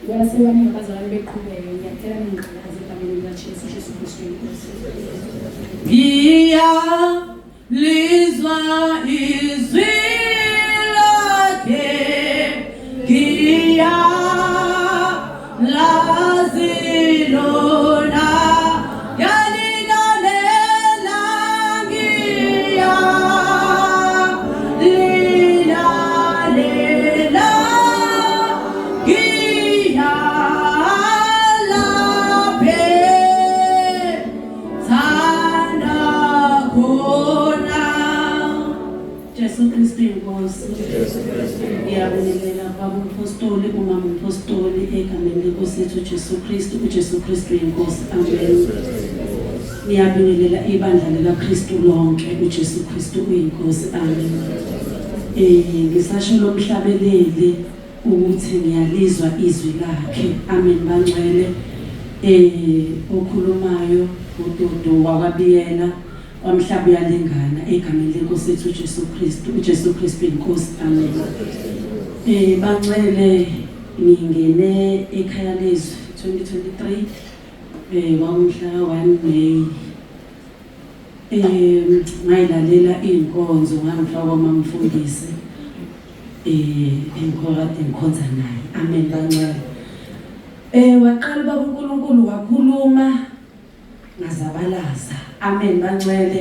Ngoba sebaningi abazalwane beqhubeke, ngiyacela ningixhalaze egameni likaJesu, Jesu Kristu inkosi. Ngiyalizwa izwi lakhe, ngiyalazi lona, ngiyalilalela, ngiyalilalela, ngiyalaphe thanda khona. Jesu Kristu inkosi. Ngiyabingelela baba umpostoli, umama umpostoli egameni lenkosi yethu Jesu Kristu, uJesu Kristu inkosi. Amen. Ngiyabingelela ibandla likaKristu lonke, uJesu Kristu uyinkosi. Amen. Ngisasho lomhlabeleli ukuthi ngiyalizwa izwi lakhe. Amen bangcwele. Okhulumayo uDudu wakwaBiyela kwamhlaba uyalingana egameni lenkosi yethu uJesu Kristu. uJesu Kristu inkosi. Amen. Bangcwele, ngingene ekhaya lezwi 2023 kwamhla 1 May. Ngayilalela inkonzo ngangifaka kwamamfundisi engikade ngikhonza naye. Amen bangcwele. Waqala ubaba uNkulunkulu wakhuluma ngazabalaza. Amen bangcwele.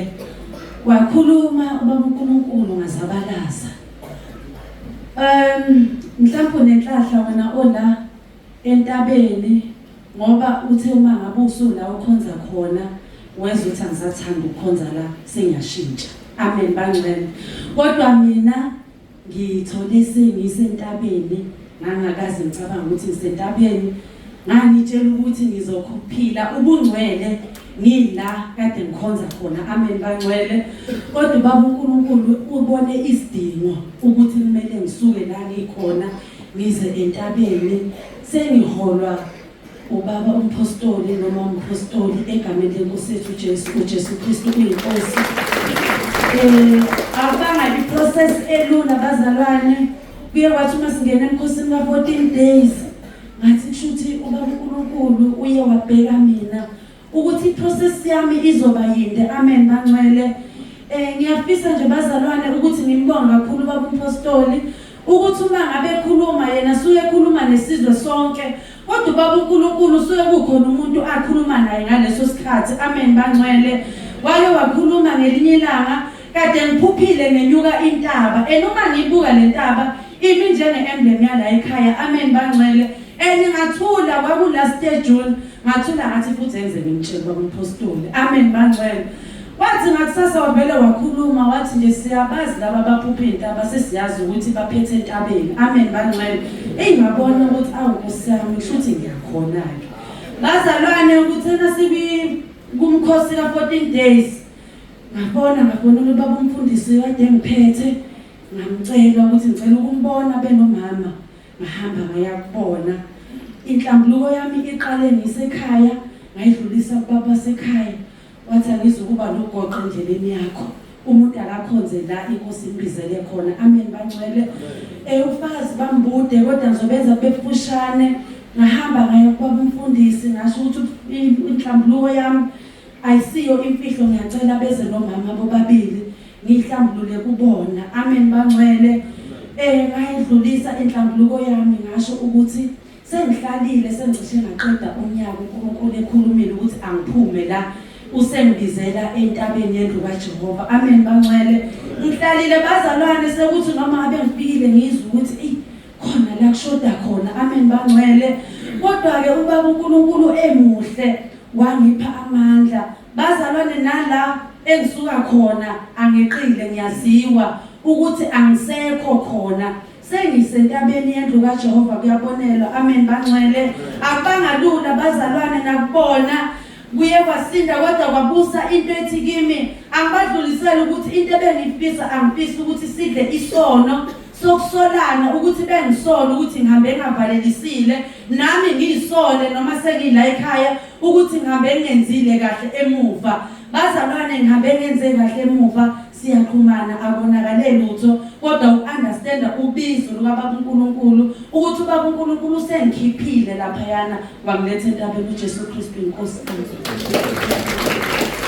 Wakhuluma ubaba uNkulunkulu ngazabalaza. Mhlawumbe unenhlahla wena ola entabeni, ngoba uthe uma ngabe usula ukhonza khona wezwa ukuthi angisathanda ukukhonza la, sengiyashintsha. Amen bangcwele. Kodwa mina ngithole sengisentabeni, ngangakaze ngicabanga ukuthi ngisentabeni. Ngangitshela ukuthi ngizophila ubungcwele ngila kade ngikhonza khona. Amen bangcwele. Kodwa ubaba uNkulunkulu ubone isidingo ukuthi kumele ngisuke la ngikhona ngize entabeni, sengiholwa ubaba umpostoli noma umpostoli egameni lenkosi yethu Jesu, uJesu Kristu uyinkosi. Akubanga iprocess elula bazalwane. Kuye kwathi uma singena emkhosini ka-14 days, ngathi kushuthi ubaba uNkulunkulu uye wabheka mina ukuthi iprocess yami izoba yinde. Amen bangcwele. Ngiyafisa nje bazalwane ukuthi ngimbonge kakhulu ubaba umpostoli, ukuthi uma ngabe ekhuluma yena suke ekhuluma nesizwe sonke, kodwa ubaba uNkulunkulu suke kukhona umuntu akhuluma naye ngaleso sikhathi. Amen bangcwele. Wake wakhuluma ngelinye ilanga, kade ngiphuphile ngenyuka intaba, and uma ngibuka le ntaba imi njenge-emblem yala ekhaya. Amen bangcwele. And ngathula, kwaku last year June, ngathula ngathi futhi enze ngimtshele baba umpostoli. Amen bangcwele. Wathi ngakusasa wavele wakhuluma wathi nje siyabazi laba abaphupha intaba, sesiyazi ukuthi baphethe entabeni. Amen bangcwele. Eyi ngabona ukuthi awu Nkosi yami, kusho ukuthi ngiyakhona-ke. Bazalwane, ukuthena sibi kumkhosi ka-14 days, ngabona ukuthi baba umfundisi kade engiphethe, ngamcela ukuthi ngicela ukumbona benomama. Ngahamba ngaya kubona. Inhlambuluko yami iqale ngisekhaya, ngayidlulisa kubaba sekhaya. Wathi angizukuba nogoqo endleleni yakho. Umuntu akakhonze la inkosi imbizele khona. Amen bangcwele. Ufazi bambude kodwa ngizobenza befushane. Ngahamba ngaya kubaba umfundisi, ngasho ukuthi inhlambuluko yami ayisiyo imfihlo, ngiyacela beze nomama bobabili ngihlambulule kubona. Amen bangcwele. Ngayidlulisa inhlambuluko yami, ngasho ukuthi sengihlalile, sengicishe ngaqeda unyaka uNkulunkulu ekhulumile ukuthi angiphume la, usengibizela entabeni yendlu kaJehova. Amen bangcwele. Ngihlalile bazalwane, sekuthi noma ngabe ngifikile ngizwe ukuthi eyi khona la kushoda khona. Amen bangcwele. Kodwa ke ubaba uNkulunkulu emuhle wangipha amandla bazalwane, nala engisuka khona angeqile, ngiyaziwa ukuthi angisekho khona, sengisentabeni yendlu kaJehova, kuyabonelwa. Amen bangcwele. Akubanga lula bazalwane, nakubona kuye kwasinda, kodwa kwabusa into ethi kimi angibadlulisele ukuthi into ebengifisa, angifisi ukuthi sidle isono sokusolana, ukuthi bengisole ukuthi ngihambe ngavalelisile, nami ngiyisole noma sengila ekhaya ukuthi ngihambe ngenzile kahle emuva. Bazalwane, ngihambe ngenze kahle emuva, siyaxhumana, akonakale lutho, kodwa u-understanda ubizo lukababa uNkulunkulu ukuthi ubaba uNkulunkulu usengikhiphile laphayana wangiletha entabeni. UJesu Kristu inkosi yethu.